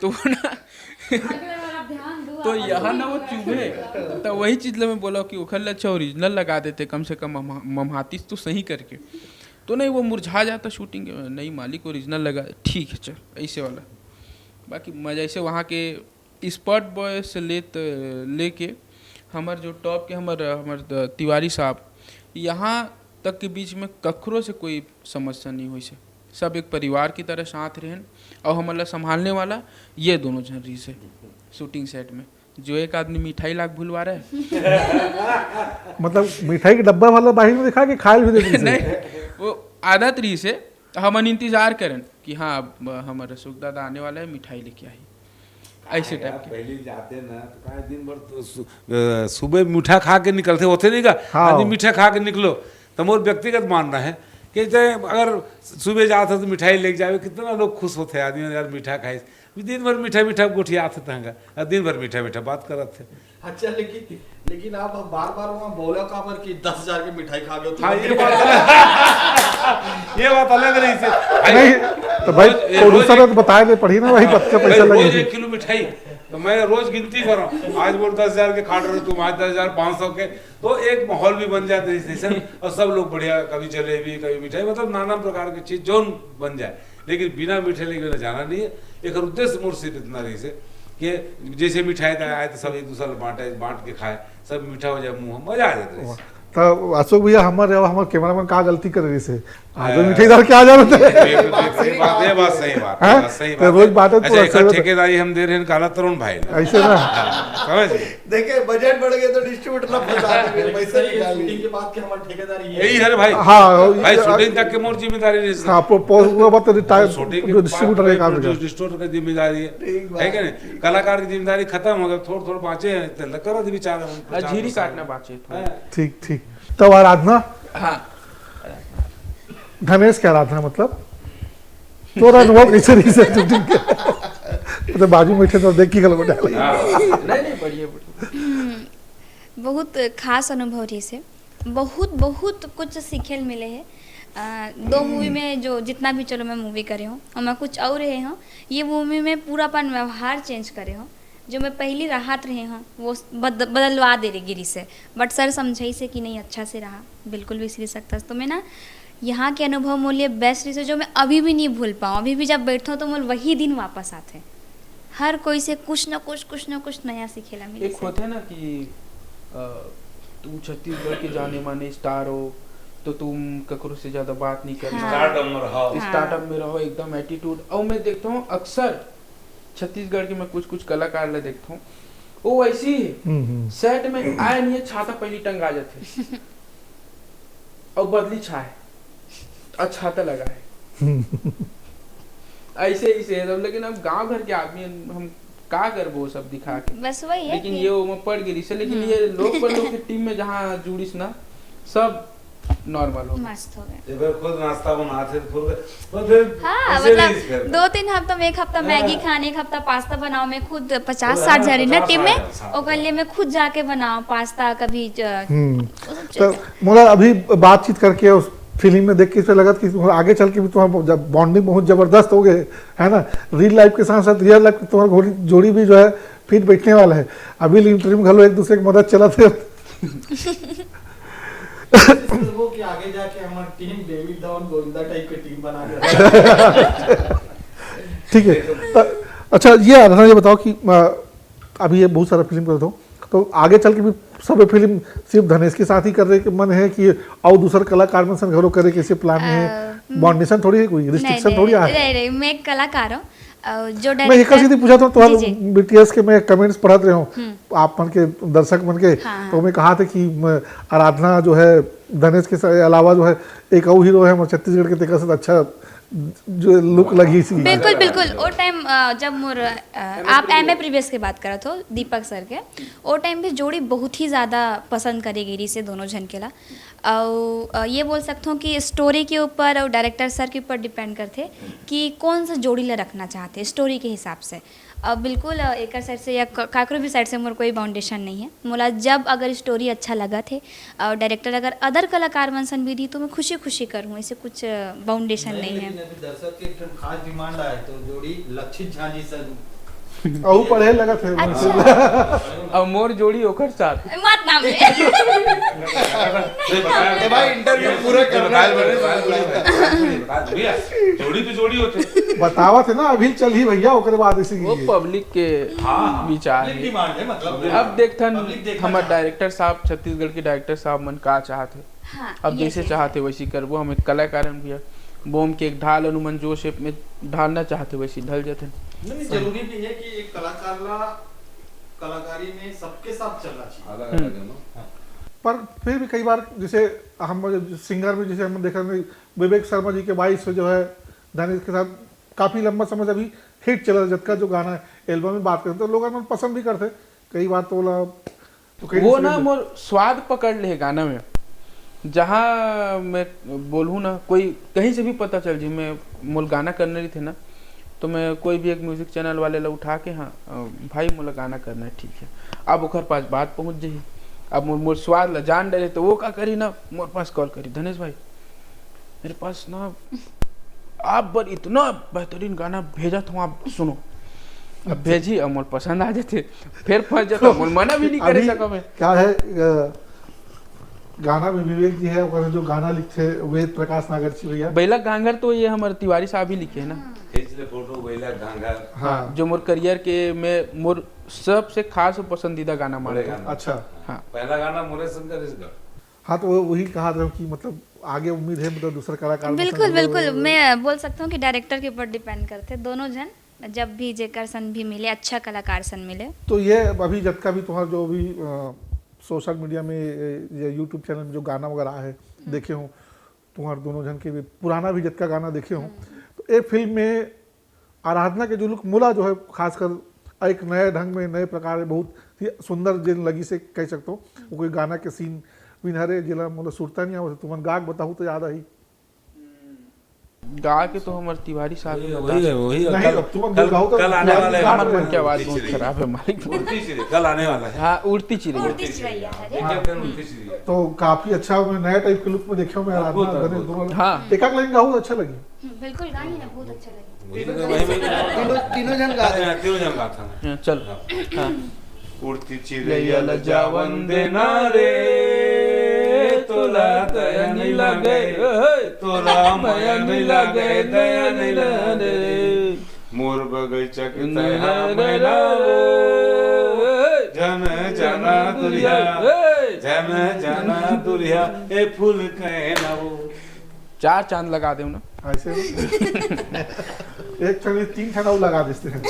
तो ना, तो यहाँ ना वो चुभे। तो वही चीज ला मैं बोला कि ओखर ले अच्छा ओरिजिनल लगा देते, कम से कम मम-, ममहातीस तो सही करके। तो नहीं, वो मुरझा जाता शूटिंग के। "नहीं मालिक, ओरिजिनल लगा।" "ठीक है, चल।" ऐसे वाला। बाकी मजा ऐसे वहाँ के स्पॉट बॉय से लेत लेके हमर जो टॉप के हमर हमर द- तिवारी साहब, यहाँ तक के बीच में कखरो से कोई समस्या नहीं होइस हे। सब एक परिवार की तरह साथ रहेन, और हमन ला संभालने वाला ये दोनों झन रहिस हे शूटिंग सेट में। जो एक आदमी मिठाई लाक भूलवा रहा है, मतलब मिठाई के डब्बा वाला बाहर में दिखा के खायल भी दे दीजिए। नहीं, वो आदत रहिस हे, हमन इंतजार करेन कि हाँ, अब हमर सुख दादा आने वाला है, मिठाई लेके आही, ऐसे यार, टाइप के। पहले जाते ना तो कहा दिन भर तो सु-, अ, सुबह मीठा खा के निकलते होते नहीं का? हाँ। हाँ जी, मीठा खा के निकलो। तो मोर व्यक्तिगत मानना है कि जैसे अगर सुबह जाते तो मिठाई लेके जावे, कितना लोग खुश होते हैं आदमी, "यार मीठा खाए।" दिन भर मीठा मीठा गोठियात हे तहंगा, और दिन भर मीठा मीठा बात करत हे। अच्छा, लेकिन लेकिन आप बार बार वहाँ बोला काबर कि दस हजार की मिठाई खा गए हो? हाँ, ये बात अलग, ये बात अलग रहिस हे। नहीं तो भाई, रोज- ये प्रोड्यूसर रोज- ने तो बताया नहीं, पढ़ी ना भाई, पत्ते पैसा भाई, रोज लगे। एक किलो मिठाई, तो मैं रोज गिनती कर रहा हूँ, आज बोल दस हजार के खा रहे हो तुम, आज दस हजार पाँच सौ के, तो एक माहौल भी बन जाता है स्टेशन। और सब लोग बढ़िया, कभी जलेबी, कभी मिठाई, मतलब नाना प्रकार की चीज जोन बन जाए, लेकिन बिना मीठे लेके ना जाना नहीं है। एक उद्देश्य मोर सिर्फ इतना रहिस हे कि जैसे मिठाई आए तो सब एक दूसरे बांटे, बांट के खाए, सब मीठा हो जाए मुंह, मजा आ जाता है। तो अशोक भैया, हमारे हमारे कैमरामैन का गलती कर रहिस हे, आज हाँ। मिठाई धर के आ जाना था। ये, ये, ये बात, ये बात सही बात, हाँ? ये बात सही तो बात रोज है। बांटे तो अच्छा, एक ऐसे होता- ठेकेदारी हम दे रहे हैं काला तरुण भाई ने। ऐसे ना। हाँ, समझ गए? देखिए, बजट बढ़ गए तो डिस्ट्रीब्यूटर ना फंसा देंगे, पैसे निकाल शूटिंग लिए। के बाद के हमारे ठेकेदार ये यही है रे भाई। हाँ, भाई, ये- शूटिंग तक के मोर जिम्मेदारी रहिस हे। हाँ, पो- पो- वो बात तो टाइम शूटिंग के जो बाद डिस्ट्रीब्यूटर का काम जो है। डिस्ट्रीब्यूटर की जिम्मेदारी है, ठीक बात है कि नहीं? है। कलाकार की जिम्मेदारी खत्म हो गई, थोड़े थोड़े बांचे हैं, तो लग करा भी चार हम हाँ, झीरी काटना बाचे थोड़ा। हाँ। ठीक ठीक। तब आराधना, हाँ, धनेश के आराधना मतलब तोरा अनुभव कैसे रहिस हे शूटिंग के? तो बाजू में बैठे तो देख के गलबा डाले। नहीं, नहीं, बढ़िया, बढ़िया। बहुत खास अनुभव रहिस हे। बहुत बहुत कुछ सीखे ल मिले हे। अ, दो मूवी में जो जितना भी, चलो, मैं मूवी करे हूँ, ओमा कुछ और रहे हूँ, ये मूवी में पूरा अपन व्यवहार चेंज करे हूँ। जो मैं पहली राहत रहे हूँ, वो बद-, बदलवा दे रहे गिरी से, बट सर समझाइस हे कि नहीं, अच्छा से रहा, बिल्कुल भी सीख सकता। तो मैं ना, यहाँ के अनुभव मोर लिए बेस्ट रहिस हे, जो मैं अभी भी नहीं भूल पाऊँ। अभी भी जब बैठो तो मोर वही दिन वापस आते। हर कोई से कुछ ना कुछ, कुछ ना कुछ नया सीखे ला मिले। एक होथे ना कि अ, तू छत्तीसगढ़ के जाने माने स्टार हो, तो तुम ककरो से ज्यादा बात नहीं करना। हाँ। स्टारडम में रहो। हाँ। स्टारडम में रहो, एकदम एटीट्यूड। और मैं देखता हूँ अक्सर छत्तीसगढ़ के, मैं कुछ कुछ कलाकार ला देखता हूँ, वो वैसे ही हम्म, हम्म। सेट में आए नहीं है, छाता पहली टंगा जाते और बदली छाए और छाता लगाए। ऐसे ही से, लेकिन अब गांव घर के आदमी हम का करबो वो सब दिखा के। बस वही है लेकिन कि ये ओमा पड़ गिरी से, लेकिन ये लोग पर लोग की टीम में जहाँ जुड़िस ना, सब नॉर्मल हो गए। मस्त हो गए। ये फिर खुद नाश्ता बनाते थे, खुद, तो फिर हाँ, ऐसे मतलब नहीं करते। दो तीन हफ्ता में एक हफ्ता हाँ। मैगी खाने, एक हफ्ता पास्ता बनाओ। मैं खुद पचास हाँ, साठ जा रही ना पचास टीम में, साठ, साठ। ओकर लिए मैं खुद जाके बनाओ पास्ता कभी। अ, हम्म वो सब तो चीज़। मोला अभी बातचीत करके उस फिल्म में देख के ऐसा लगा कि तुम्हारा आगे चल के भी तुम्हारा जब बॉन्डिंग बहुत जबरदस्त हो गए है ना, रियल लाइफ के साथ साथ रियल लाइफ की तुम्हारा घोड़ी- जोड़ी भी जो है फिट बैठने वाला है। अभी इंटरव्यू में घलो एक दूसरे की मदद चला थे। कोशिश करबो कि आगे जाके हमार team David Dhawan Govinda type के टीम बना के ठीक है। अ, अच्छा, ये आराधना, ये बताओ कि अ, अभी ये बहुत सारा फिल्म करते हो, तो आगे चल के भी सब फिल्म सिर्फ धनेश के साथ ही कर रहे के मन है कि और दूसर कलाकार मन संग घलो करे के ऐसे प्लान में है? अ, बॉन्डिशन थोड़ी है, कोई नहीं, रिस्ट्रिक्शन नहीं, थोड़ी आ नहीं, नहीं, मैं एक कलाकार हूँ। अ, जो मैं एक डायरेक्टर चीज पूछा था, तुम्हारे जी, जी। बीटीएस के मैं कमेंट्स पढ़त रहे हूँ, हम्म। आप मन के, दर्शक मन के, हाँ, तो मैं कहा था कि म, आराधना जो है धनेश के सा- अलावा जो है एक और हीरो है हमारे छत्तीसगढ़ के, तेकर से अच्छा जो लुक लगी सी। बिल्कुल, बिल्कुल। वो टाइम, अ, जब मोर, अ, आप एमए प्रीवियस के बात करत हो, दीपक सर के, वो टाइम भी जोड़ी बहुत ही ज्यादा पसंद करे गई रही से दोनों झन के ला। और, अ, ये बोल सकता हूँ कि स्टोरी के ऊपर और डायरेक्टर सर के ऊपर डिपेंड करते कि कौन सा जोड़ी ला रखना चाहते स्टोरी के हिसाब से। अब बिल्कुल, अ, एकर साइड से या क-, काकरो भी साइड से मोर कोई बाउंडेशन नहीं है। मोला जब अगर स्टोरी अच्छा लगत हे और डायरेक्टर अगर अदर कलाकार मन सन भी दी, तो मैं खुशी खुशी करूँ, ऐसे कुछ बाउंडेशन नहीं है। लेकिन अभी दर्शक के एक ठन खास डिमांड आए, तो जोड़ी लक्षित झा जी सर। अहू पढ़े लगत है। अच्छा। और मोर जोड़ी ओकर साथ। मत नाम ले। ए भाई, इंटरव्यू पूरा करना है। भैया, जोड़ी तो जोड़ी होते। बतावत है ना, अभी चल ही भैया, ओकरे बाद इसी वो पब्लिक के हाँ, विचार पब्लिक है। डिमांड है, मतलब। अब देखथन, पब्लिक देखना हमारे चाहता है। डायरेक्टर साहब, छत्तीसगढ़ के डायरेक्टर साहब मन का चाहत है। हाँ, अब ये जैसे सही। चाहते वैसे ही करबो। हम एक कलाकार हन भैया, बोम के एक ढाल अनुमन जोश में ढालना चाहते वैसे ही ढल जाते। नहीं, जरूरी भी है कि एक कलाकार ला कलाकारी में सबके साथ चलना चाहिए। अलग अलग है ना। पर फिर भी कई बार जैसे हम सिंगर में जैसे हम देखा नहीं, विवेक शर्मा जी के वॉइस से जो है धनेश के साथ काफी लंबा समय से अभी हिट चला, जतका जो गाना है एल्बम में बात करते तो लोग मन पसंद भी करते कई बार तो ओला, तो कई वो दूसरे ना में- मोर स्वाद पकड़ ले गाना में। जहाँ मैं बोलूँ ना, कोई कहीं से भी पता चल जी, मैं मोल गाना करने रही थे ना, तो मैं कोई भी एक म्यूजिक चैनल वाले ला उठा के, "हाँ अ, भाई, मोला गाना करना है।" "ठीक है।" अब ओकर पास बात पहुँच जाही। अब मोर, मोर स्वाद ला जान डरे, तो वो का करी ना, मोर पास कॉल करी, "धनेश भाई, मेरे पास ना आप बर इतना बेहतरीन गाना भेजत हूँ, आप सुनो।" अब भेजी, अब मोर पसंद आ जाते, फिर फंस जाता, मोर मना भी नहीं करे अभी सका मैं। क्या है, अ, गाना में विवेक जी है, ओकर जो गाना लिखते वेद प्रकाश नागरची भैया। बैला घांघर तो ये हमारे तिवारी साहब ही लिखे है ना। खींच ले फोटो, बैला घांघर। हाँ। जो मोर करियर के में मोर सबसे खास और पसंदीदा गाना मानते बड़े हैं। गाना। अच्छा। हाँ। पहला गाना मोरे संग धनेश गढ़। हाँ, तो वो, वही कहा था कि मतलब आगे उम्मीद है, मतलब दूसरा कलाकार मतलब बिल्कुल, हम लोग- बिल्कुल। मैं बोल सकता हूँ कि डायरेक्टर के ऊपर डिपेंड करते दोनों जन, जब भी जेकर सन भी मिले, अच्छा कलाकार सन मिले। तो ये अभी जतका भी तुम्हारा जो भी सोशल मीडिया में, ए, ये यूट्यूब चैनल में जो गाना वगैरह है, देखे हो तुम्हारे दोनों जन के भी पुराना भी जतका गाना देखे हो, तो ये फिल्म में आराधना के जो लुक मुला जो है, खासकर एक नए ढंग में, नए प्रकार में बहुत ही सुंदर जिन लगी से कह सकते हो। वो कोई गाना के सीन विन हरे जिला मुला सुरता नहीं आवत, तुमन गाग बताहू तो याद आई। गा के तो हमारे तिवारी साहब वही ने वही है, वही है। नहीं, कल, अब तुम कल, गाओ तो कल आने गाओ, वाला है। हमारे मन की आवाज बहुत खराब है मालिक। उड़ती चिड़ै, कल आने वाला है। हाँ, उड़ती चिड़ै। उड़ती चिड़ै है। देखिए, फिर उड़ती चिड़ै। तो काफी अच्छा, मैं नया टाइप के लुक में देखा मैं आराधना अद्भुत, धनेश अद्भुत। दोनों। हाँ। एक आध लाइन गाओ, अच्छा लगी। हम्म, बिल्कुल गाई है, बहुत अच्छा लगा। वही तो, वही, वही। तीनों तीनों जन गा रहे हैं। तीनों जन गाता है। हाँ, चल। हाँ। उड़ती चिड़ैया ल जावन देना रे, तोला दया नहीं लागे, तोला मया नहीं लागे, दया नहीं लागे। मोर बगैचा के तैहा मैना वो, जन जाना दुरिहा, जन जाना दुरिहा, ए फूल कहना वो। चार चांद लगा दे ना। ऐसे एक ठन तीन ठन अउ लगा देते हैं।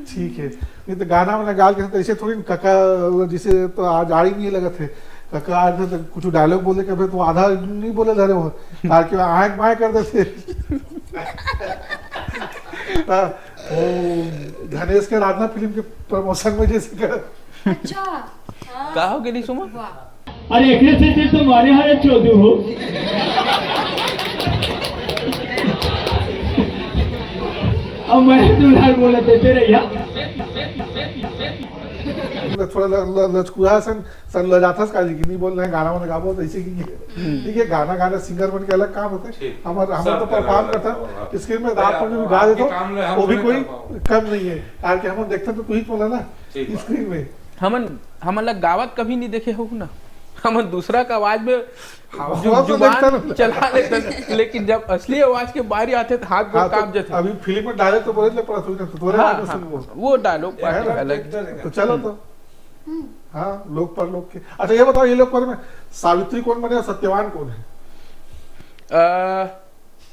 ठीक है, नहीं तो गाना वाला गाल के साथ ऐसे थोड़ी न कका, जिसे तो आज आ ही नहीं लगत है। कका आज तो कुछ डायलॉग बोले के, तो आधा नहीं बोले धरे हो, ताकि आंख बाएं कर देते। हाँ, वो धनेश के राधना फिल्म के प्रमोशन में जैसे कर। अच्छा, हाँ। का हो गेली सुमन? वाह। अरे एकरे से तेल तो मारे हरे चौधरी हो। अब मैं दुल्हन बोला देते रहिया। मतलब थोड़ा ल-, ल-, लचकुआ सन, सन लजाथस का जी कि नहीं बोल रहे हैं, गाना वाना गाबो तो ऐसे की। ठीक है, गाना गाना सिंगर बन के अलग काम होता है। ठीक। हमार, हमार सब तो परफॉर्म अलग करता अलग, हाँ। स्क्रीन में तो रात में भी गा देता हूँ, वो भी कोई कम नहीं है। यार कि हम देखते तो तू ही बोला ना ठीक बात। स्क्रीन में। हमन, हमन ला गावत कभी नहीं देखे हो ना, हमन दूसरा का आवाज में हाँ, जु-, वो तो जुबान देखता ना। चला लेते, लेकिन जब असली आवाज के बारी आते तो हाथ गोड़ हाँ, तो कांप जाते। अभी फिल्म में डायलॉग तो बोले ले पड़ा, तूने तो तोरे हाँ, आगे से हाँ, बोल। वो डायलॉग है पार्ट ना? अलग। तो चलो तो। हाँ, लोक परलोक के। अच्छा, ये बताओ, ये लोक पर में सावित्री कौन बने और सत्यवान कौन है? अ,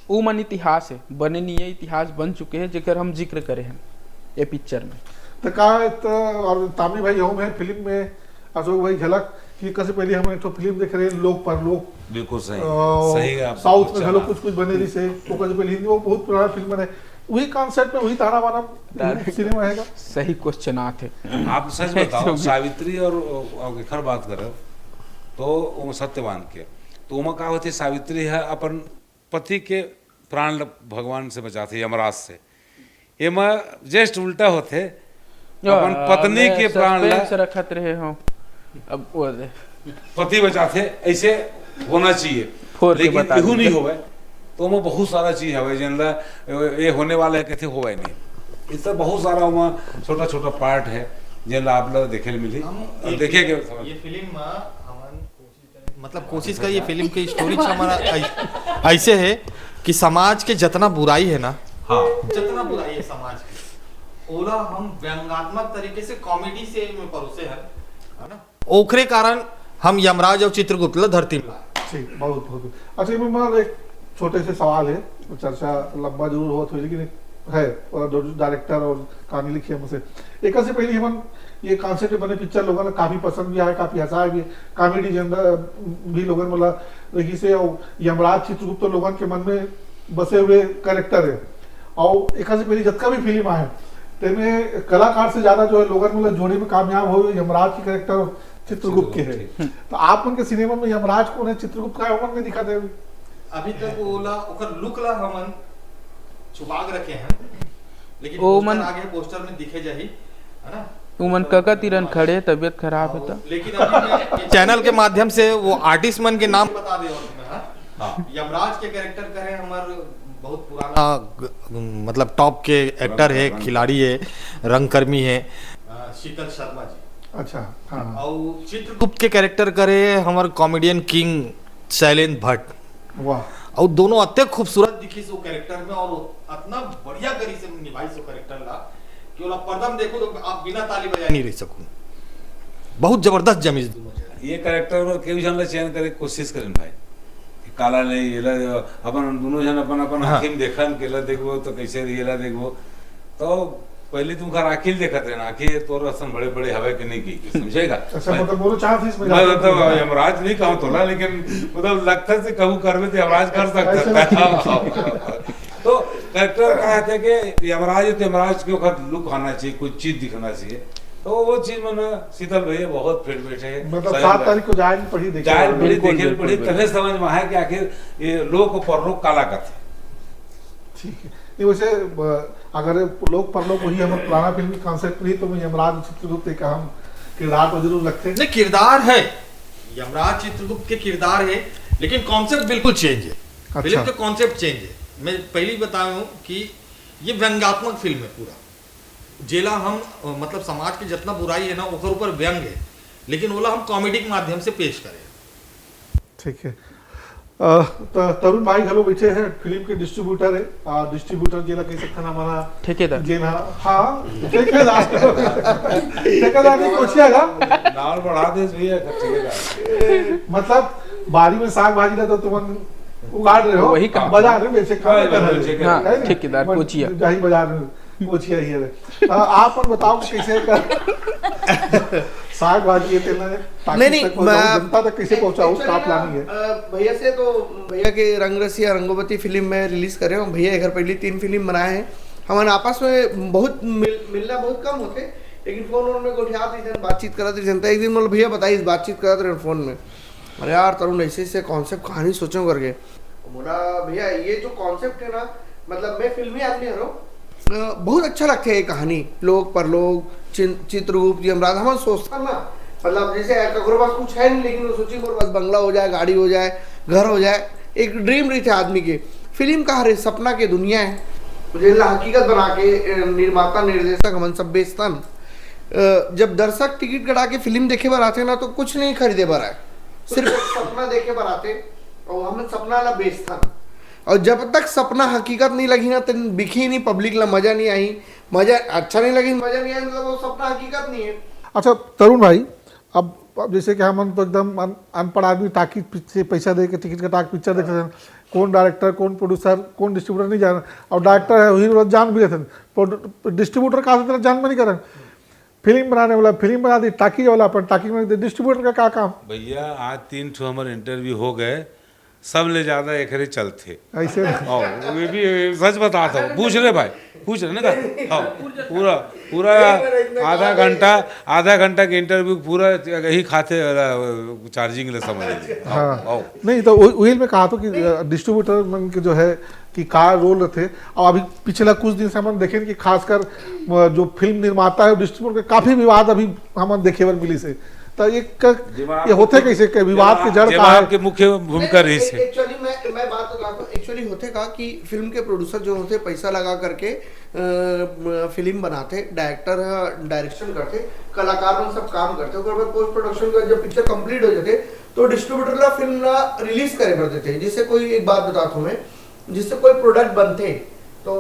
वो मन इतिहास है, बने नहीं है, इतिहास बन चुके हैं, जेकर हम जिक्र करे हैं ये पिक्चर में। तो का, तो और तामी भाई हम हैं फिल्म में, अशोक भाई झलक, कि कसे पहले हम एक ठो फिल्म देख रहे हैं, लोक परलोक। बिल्कुल सही, अ, सही है, आप साउथ में कुछ घलो कुछ कुछ बने रही से, वो कसे पहले हिंदी, वो बहुत पुराना फिल्म बने, वही कॉन्सेप्ट में वही ताना बाना ताना सिनेमा है का? सही क्वेश्चन आते। आप सच बताओ, जो भी सावित्री और, और एकर बात करो तो वो सत्यवान के, तो ओमा का होथे, सावित्री है अपन पति के प्राण ल भगवान से बचाथे, यमराज से। एमा जस्ट उल्टा होथे, अपन आ, पत्नी मैं के प्राण ल सस्पेंस रखत रहे हूँ। अब वो दे। पति बचाथे, ऐसे होना चाहिए, फोर के लेकिन बता एहू देते। नहीं होवे। तो ओमा बहुत सारा चीज हवे, जेन ला ये होने वाला है, कहते होवे नहीं। इस तरह बहुत सारा ओमा छोटा छोटा पार्ट है, जेन ला आप लोग देखे ल मिली। हम और ये देखे के फिल्म, ये फिल्म में हमन कोशिश करें, मतलब कोशिश का ये फिल्म के स्टोरी हमारा ऐ-, ऐसे है कि समाज के जितना बुराई है ना, हाँ। जितना बुराई है समाज की, ओला हम व्यंगात्मक तरीके से कॉमेडी से में परोसे हैं, है ना? ओकरे कारण हम यमराज और चित्रगुप्त ला धरती में लाए। ठीक, बहुत, बहुत। अच्छा, ये मेरा एक छोटे से सवाल है, चर्चा लंबा जरूर होत होही, लेकिन एक है, और जो डायरेक्टर और कहानी लिखी है मुझसे। एक से पहले हमन ये कॉन्सेप्ट बने पिक्चर लोगन ला काफी पसंद भी आए, काफी हंसाए भी, कॉमेडी जनरल भी लोगन वाला रही से, और यमराज चित्रगुप्त तो लोगन के मन में बसे हुए कैरेक्टर है। और एक से पहले जितना भी फिल्म आए, तेमे कलाकार से ज्यादा जो है लोगन मतलब जोड़े में कामयाब हो यमराज के कैरेक्टर चित्रगुप्त के है। चित्रगुप्त। तो आप उनके सिनेमा में यमराज कौन है, चित्रगुप्त का है, ओमन नहीं दिखा दे अभी। अभी तक वो ला, ओकर लुक ला हमन छुपा के रखे हैं, लेकिन ओ पोस्टर मन आ गए, पोस्टर में दिखे जाही, है ना? ओ मन तो कका तीरन खड़े, तबीयत खराब है और तो। लेकिन अभी मैं चैनल के माध्यम से वो आर्टिस्ट मन के नाम बता दे और मैं, हाँ? हाँ। यमराज के कैरेक्टर करे हमार बहुत पुराना ग-, मतलब टॉप के एक्टर है, रंगकर्मी। खिलाड़ी है, रंगकर्मी है। अ, शीतल शर्मा जी। अच्छा, हाँ। और चित्रगुप्त के कैरेक्टर करे हमार कॉमेडियन किंग शैलेंद्र भट्ट। वाह। और दोनों अत्ते खूबसूरत दिखिस वो कैरेक्टर में और अतना बढ़िया करी से निभाइस वो कैरेक्टर ला कि ओला पर्दा में देखो तो आप बिना ताली बजाए नहीं रह सको। बहुत जबरदस्त जमिस दोनों जने। ये कैरेक्टर में केहू झन ला चयन करे के कोशिश करेन भाई, कि काला ले, ये ला, अपन दोनों झन अपन, अपन हाँ। आँखी में देखन, केला देखबो तो कैसे, ये ला देखबो। तो पहले तुम घर आँखी देखत रहे ना, आँखी तोर असन बड़े-बड़े हवे कि नहीं की, समझेगा? अच्छा, मैं, मतलब, बोलो, चांस इसमें मैं ज्यादा तो है। यमराज नहीं कहूँ तोला, लेकिन मतलब लगता से कहूँ करबे तो यमराज कर सकता ऐसे है। तो कैरेक्टर का है कि यमराज तो यमराज के वक्त लुक आना चाहिए, कोई चीज दिखना चाहिए। तो वो चीज मन शीतल भैया बहुत फिट बैठे हैं। मतलब, सात तारीख को जाए पड़ी, देखिए। जाए पड़ी, बिल्कुल, देखे बिल्कुल, पड़ी, बिल्कुल। तबे समझ में आए कि आखिर ये लोक और परलोक काला कथे। ठीक है। नहीं, वैसे, अ, अगर लोक परलोक वही हमारे पुराना फिल्म की कॉन्सेप्ट रही, तो मैं यमराज चित्रगुप्त एक अहम किरदार तो जरूर रखते। नहीं, किरदार है, यमराज चित्रगुप्त के किरदार है, लेकिन कॉन्सेप्ट बिल्कुल चेंज है। अच्छा। फिल्म का कॉन्सेप्ट चेंज है। मैं पहले ही बताया हूँ कि ये व्यंगात्मक फिल्म है पूरा। जेला हम, अ, मतलब, समाज के जितना बुराई है ना, ओकर ऊपर व्यंग है, लेकिन ओला हम कॉमेडी के माध्यम से पेश करें। ठीक है। अ, त-, तरुण भाई घलो बइठे हे, फिल्म के डिस्ट्रीब्यूटर हे। अ, डिस्ट्रीब्यूटर जेला कहि सकथन हमन ह, ठेकेदार। जेन ह, हाँ, ठेकेदार। ठेकेदार नहीं, कोचिया का। नाम बढ़ा दे भैया, ठेकेदार। मतलब, बारी में साग भाजी ला तो तुमन उगाड़ रहे हो, वही काम। बाजार में बेचे का हाँ, कर रहे हो। बेचे का। हाँ, है ना? ठेकेदार, बट कोचिया। जाही बाजार में। कोचिया ही है। अ, आप मन बताओ कि कैसे कर साग भाजी ये तेल ने ताकि नहीं, नहीं, तक पहुंचाओ, मैं जनता तक कैसे पहुंचाओ, actually का ना, planning है? अ, भैया से तो, भैया के रंगरसिया रंगोबती फिल्म में रिलीज करे हूँ। भैया एक पहली तीन फिल्म बनाए हैं। हमन आपस में बहुत मिल-, मिलना बहुत कम होथे, लेकिन फोन वोन में गोठियात रहिथन, बातचीत करत रहिथन। त एक दिन मोला भैया बताइस, बातचीत करत रहे फोन में, "अरे यार तरुण, ऐसे ऐसे कॉन्सेप्ट कहानी सोचो" करके। मोला, "भैया, ये जो कॉन्सेप्ट है ना, मतलब, मैं फिल्मी आदमी हरौं, अ, बहुत अच्छा लगथे ये कहानी, लोक परलोक, चिन-, चित्रगुप्त, यमराज, हमन सोचथन ना, मतलब, जैसे ककरो पास कुछ है नहीं, लेकिन वो सोची मोर पास बंगला हो जाए, गाड़ी हो जाए, घर हो जाए, एक ड्रीम रहिथे आदमी के।" फिल्म का हरे सपना के दुनिया है, जेला हकीकत बना के, अ, निर्माता निर्देशक हमन सब बेचथन। अ, जब दर्शक टिकट कटा के फिल्म देखे बर आथे ना, तो कुछ नहीं खरीदे बर आए, सिर्फ सपना देखे बर आथे, और हमन सपना ला बेचथन। और जब तक सपना हकीकत नहीं लगी ना, तेन बिखी नहीं, पब्लिक ला मजा नहीं आई, मजा अच्छा नहीं लगी, मजा नहीं आई, मतलब वो सपना हकीकत नहीं है। अच्छा तरुण भाई, अब, अब जैसे कि हमन तो एकदम अन-, अनपढ़ आदमी, टाकी पीछे पैसा दे के, टिकट कटा के पिक्चर देख लेथन, कौन डायरेक्टर, कौन प्रोड्यूसर, कौन डिस्ट्रीब्यूटर नहीं जाना, और डायरेक्टर है वही वाला जान भी लेथन, डिस्ट्रीब्यूटर का तेरा जान में नहीं करन। फिल्म बनाने वाला फिल्म बना दी, टाकी वाला अपन टाकी में दे, डिस्ट्रीब्यूटर का का काम? भैया, आज तीन ठो हमर इंटरव्यू हो गए, सब ले ज्यादा एकरे चलथे। ऐसे? आओ, ये भी, ये सच बताता हूँ, पूछ रहे भाई, पूछ रहे ना का? हाँ, पूरा, पूरा आधा घंटा, आधा घंटा के इंटरव्यू पूरा यही खाते वाला चार्जिंग ले समझ लीजिए। आओ, हाँ। आओ। नहीं, तो उ-, उही में कहा तो कि, अ, डिस्ट्रीब्यूटर मन के जो है कि का रोल रथे। और अभी पिछला कुछ दिन से हमन देखेन कि खासकर, अ, जो फिल्म निर्माता है, डिस्ट्रीब्यूटर के काफी विवाद अभी हमन देखे बर मिलिस हे। तो ये क-, दिमाग ये होथे के, कैसे के विवाद के जड़ का दिमाग है? के मुख्य भूमिका रहिस हे। Actually मैं, मैं बात बताता हूँ, actually होथे का कि फिल्म के प्रोड्यूसर जो होथे, पैसा लगा करके, अ, म-, फिल्म बनाथे, डायरेक्टर ह डायरेक्शन करथे, कलाकार मन सब काम करथे, ओकर बाद पोस्ट प्रोडक्शन के जब पिक्चर कंप्लीट हो जाथे, तो डिस्ट्रीब्यूटर ला फिल्म ला रिलीज करे बर देथे। जैसे कोई, एक बात बताता हूँ मैं, जिससे कोई प्रोडक्ट बनथे, तो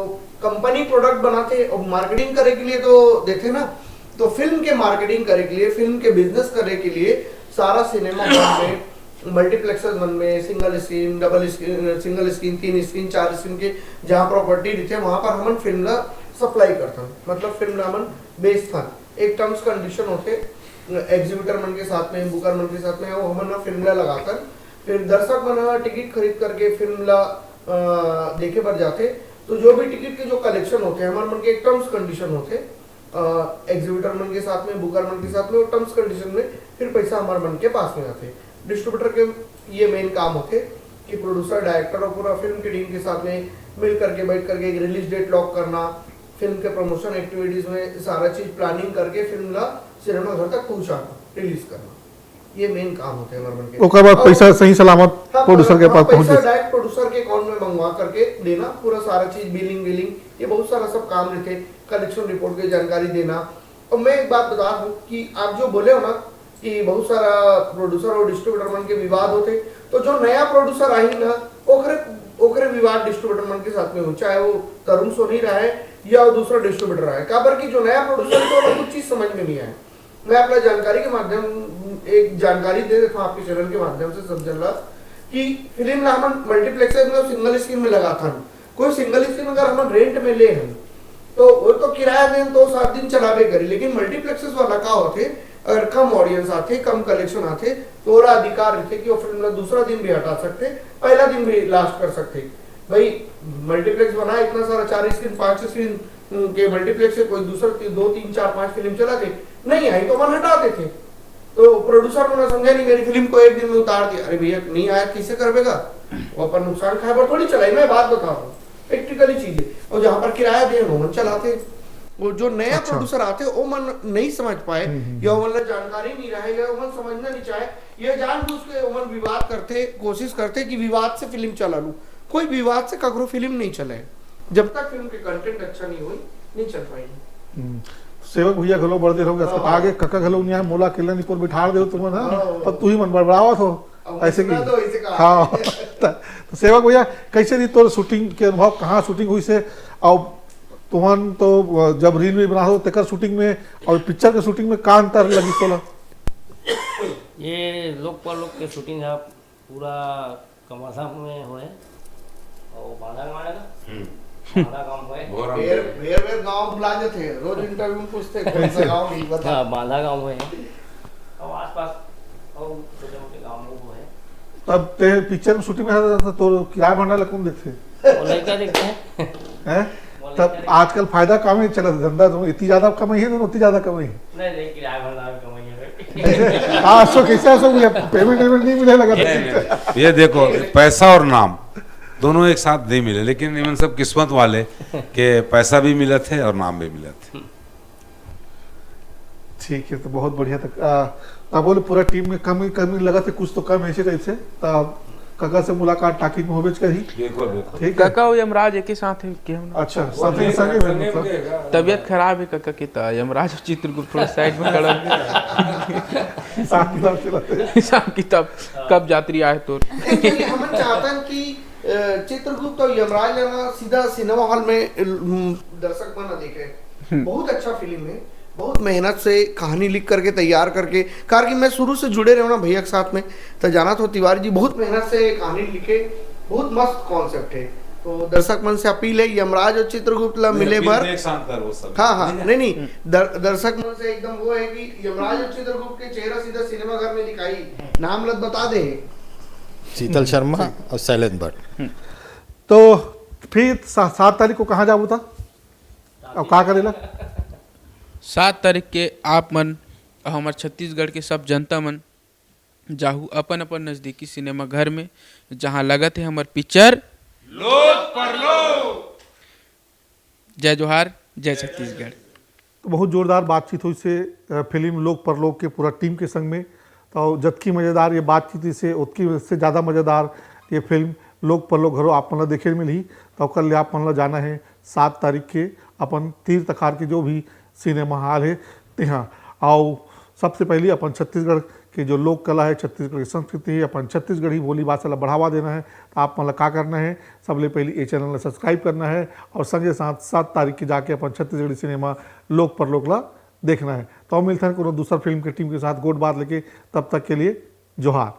कंपनी प्रोडक्ट बनाथे और मार्केटिंग करे के लिए तो देथे ना, तो फिल्म के मार्केटिंग करे के लिए, फिल्म के बिजनेस करे के लिए सारा सिनेमा हॉल में, मल्टीप्लेक्सेस मन में, single screen, double screen, single screen, तीन स्क्रीन, चार स्क्रीन के जहाँ प्रॉपर्टी रहिथे, वहाँ पर हमन फिल्म ला सप्लाई करथन, मतलब फिल्म ला हमन बेचथन। एक टर्म्स कंडीशन होथे एग्जीबिटर मन के साथ में, बुकर मन के साथ में, वो हमन ना फिल्म ला लगाथन। फिर दर्शक मन ह टिकट खरीद करके फिल्म ला, अ, देखे बर जाथे, तो जो भी टिकट के जो कलेक्शन होथे, हमर मन के एक टर्म्स कंडीशन होथे, अ, एग्जीबिटर मन के साथ में, बुकर मन के साथ में, वो टर्म्स कंडीशन में फिर पैसा हमर मन के पास में आथे। डिस्ट्रीब्यूटर के ये मेन काम होथे कि प्रोड्यूसर, डायरेक्टर और पूरा फिल्म की टीम के साथ में मिल करके, बैठ करके एक रिलीज डेट लॉक करना, फिल्म के प्रमोशन एक्टिविटीज में सारा चीज प्लानिंग करके फिल्म ला सिनेमा घर तक पहुंचाना, रिलीज करना, ये मेन काम होथे हमर मन के। ओकर बाद और पैसा सही सलामत हाँ, प्रोड्यूसर के हाँ, पास पहुंच पैसा जाए। डायरेक्ट प्रोड्यूसर के अकाउंट में मंगवा करके देना, पूरा सारा चीज, बिलिंग विलिंग, ये बहुत सारा सब काम रहिथे, कलेक्शन रिपोर्ट के जानकारी देना। और मैं एक बात बता दूं कि आप जो बोले हो ना कि बहुत सारा प्रोड्यूसर और डिस्ट्रीब्यूटर मन के विवाद होथे, तो जो नया प्रोड्यूसर आही ना, ओकरे, ओकरे विवाद डिस्ट्रीब्यूटर मन के साथ में हो, चाहे वो तरुण सोनी रहे या वो दूसरा डिस्ट्रीब्यूटर रहे। काबर कि जो नया प्रोड्यूसर, तो ओला कुछ चीज समझ में नहीं आए। मैं अपना जानकारी के माध्यम, एक जानकारी दे देता हूँ आपके चैनल के माध्यम से सब जन ला, कि फिल्म ला हमन मल्टीप्लेक्सेस में सिंगल स्क्रीन में लगाथन। कोई सिंगल स्क्रीन अगर हमन रेंट में ले हन, तो वो तो किराया देन तो सात दिन चलाबे करी, लेकिन मल्टीप्लेक्सेस वाला का होथे, अगर कम ऑडियंस आथे, कम कलेक्शन आथे, तो ओला अधिकार रहिथे कि वो फिल्म ला दूसरा दिन भी हटा सकथे, पहला दिन भी लास्ट कर सकथे। भाई, मल्टीप्लेक्स बनाए इतना सारा, चार स्क्रीन, पांच स्क्रीन के मल्टीप्लेक्स से कोई दूसरा ती-, दो, तीन, चार, पांच फिल्म चला दे, नहीं आई तो मन हटा देथे। तो प्रोड्यूसर मन समझा नहीं, मेरी फिल्म को एक दिन में उतार दिया। अरे भैया, नहीं आया, कैसे करबे का? वो अपन नुकसान खाए पर थोड़ी चलाई, मैं बात बता रहा हूँ, प्रैक्टिकली चीज है। और जहाँ पर किराया दे, वो मन चलाते। वो जो नया अच्छा। प्रोड्यूसर आते, वो मन नहीं समझ पाए, हम्म, हम्म, या हम्म। वो मन ला जानकारी नहीं रहे, या वो मन समझना नहीं चाहे, ये जानबूझ के वो मन विवाद करते, कोशिश करते कि विवाद से फिल्म चला लूं। कोई विवाद से ककरो फिल्म नहीं चले, जब तक फिल्म के कंटेंट अच्छा नहीं होई, नहीं चल पाई। हम्म। सेवक भैया घलो बड़ देर हो गया, हाँ। आगे कका घलो नहीं आए, मोला अकेला निपोर बिठा दे हो तुमन, हाँ? हाँ। पर तू ही मन बड़बड़ावत हो, अब ऐसे की। तो ऐसे कहा। हाँ। तो सेवक भैया, कैसे रही तोर शूटिंग के अनुभव, कहाँ शूटिंग हुई से? और तुमन तो जब रील भी बना हो तेकर शूटिंग में और पिक्चर के शूटिंग में का अंतर लगी तोला? ये लोक परलोक के शूटिंग है, पूरा कमासा में होए और बांधा गांव है ना, हम्म। बांधा गांव होए। घोर बेर बेर बेर गांव बुला देते हैं, रोज इंटरव्यू में पूछते हैं कौन सा गांव नहीं बता। हाँ, बांधा गांव होए। और आसपास और छोटे मोटे गांव में वो है। तब ते पिक्चर में शूटिंग में रहता था तो किराया भंडार ला कौन देखते वो लड़का देखते हैं। हैं? तब आजकल फायदा कम ही चला धंधा, तुम इतनी ज्यादा कमाई है तो उतनी ज्यादा कमाई है। नहीं नहीं, किराया भंडार कमाई है। हाँ, सो कैसे ऐसा मुझे पेमेंट वेमेंट नहीं मिले लगा था। ये देखो, पैसा और नाम दोनों एक साथ नहीं मिले, लेकिन इमन सब किस्मत वाले के पैसा भी मिलत है और नाम भी मिलत है। ठीक है, तो बहुत बढ़िया। तक आ, तब बोले पूरा टीम में कमी कमी लगा थे, कुछ तो कम ऐसे टाइप से। तब काका से मुलाकात टाकिंग में होबेच करी। बिल्कुल बिल्कुल। ठीक है। काका और यमराज एक ही साथ है, केहू ना। अच्छा, साथ ही संगे में मतलब। तबियत खराब है काका की, तो यमराज और चित्रगुप्त थोड़ा साइड में खड़ा है। हिसाब किताब चलाते हैं। हिसाब किताब कब जात्री आए तो। Actually, हमन चाहतन कि अ, चित्रगुप्त और यमराज ला ना सीधा सिनेमा हॉल में अम, दर्शक मन देखे। बहुत अच्छा फिल्म है, बहुत मेहनत से कहानी लिख करके तैयार करके, कारण कि मैं शुरू से जुड़े रहे ना भैया के साथ में, तो जाना तो तिवारी जी बहुत मेहनत से कहानी लिखे, बहुत मस्त कॉन्सेप्ट है। तो दर्शक मन से अपील है, यमराज और चित्रगुप्त ला मिले बर। एक साथ कर वो सब। हाँ हाँ, नहीं नहीं, दर, दर्शक मन से एकदम वो है कि यमराज और चित्रगुप्त के चेहरा सीधा सिनेमा घर में दिखाई, नाम लत बता दे। शीतल शर्मा और शैलेंद्र भट्ट। तो फिर सा, सात तारीख को कहाँ जाबो था? अब का करेला? सात तारीख के आप मन और हमार छत्तीसगढ़ के सब जनता मन जाहू अपन अपन नजदीकी सिनेमा घर में, जहां लगत है हमार पिक्चर लोक परलोक। जय जोहार, जय छत्तीसगढ़। तो बहुत जोरदार बातचीत हुई से अ, फिल्म लोक परलोक के पूरा टीम के संग में। तो जतकी मजेदार ये बातचीत से उतकी से ज़्यादा मजेदार ये फिल्म लोक परलोक घरो आप मन ला देखे मिलही। तो ओकर लिए आप मन ला जाना है सात तारीख के अपन तीर तखार के जो भी सिनेमा हॉल है तिहाँ आओ। सबसे पहले अपन छत्तीसगढ़ के जो लोक कला है, छत्तीसगढ़ की संस्कृति है, अपन छत्तीसगढ़ी बोली भाषा ला बढ़ावा देना है। तो आप मन ला का करना है, सबले पहले ये चैनल ला सब्सक्राइब करना है और संगे साथ सात तारीख के जाके अपन छत्तीसगढ़ी सिनेमा लोक परलोक ला देखना है। तो हम मिलते हैं कोनो दूसर फिल्म के टीम के साथ गोठ बात लेके, तब तक के लिए जोहार।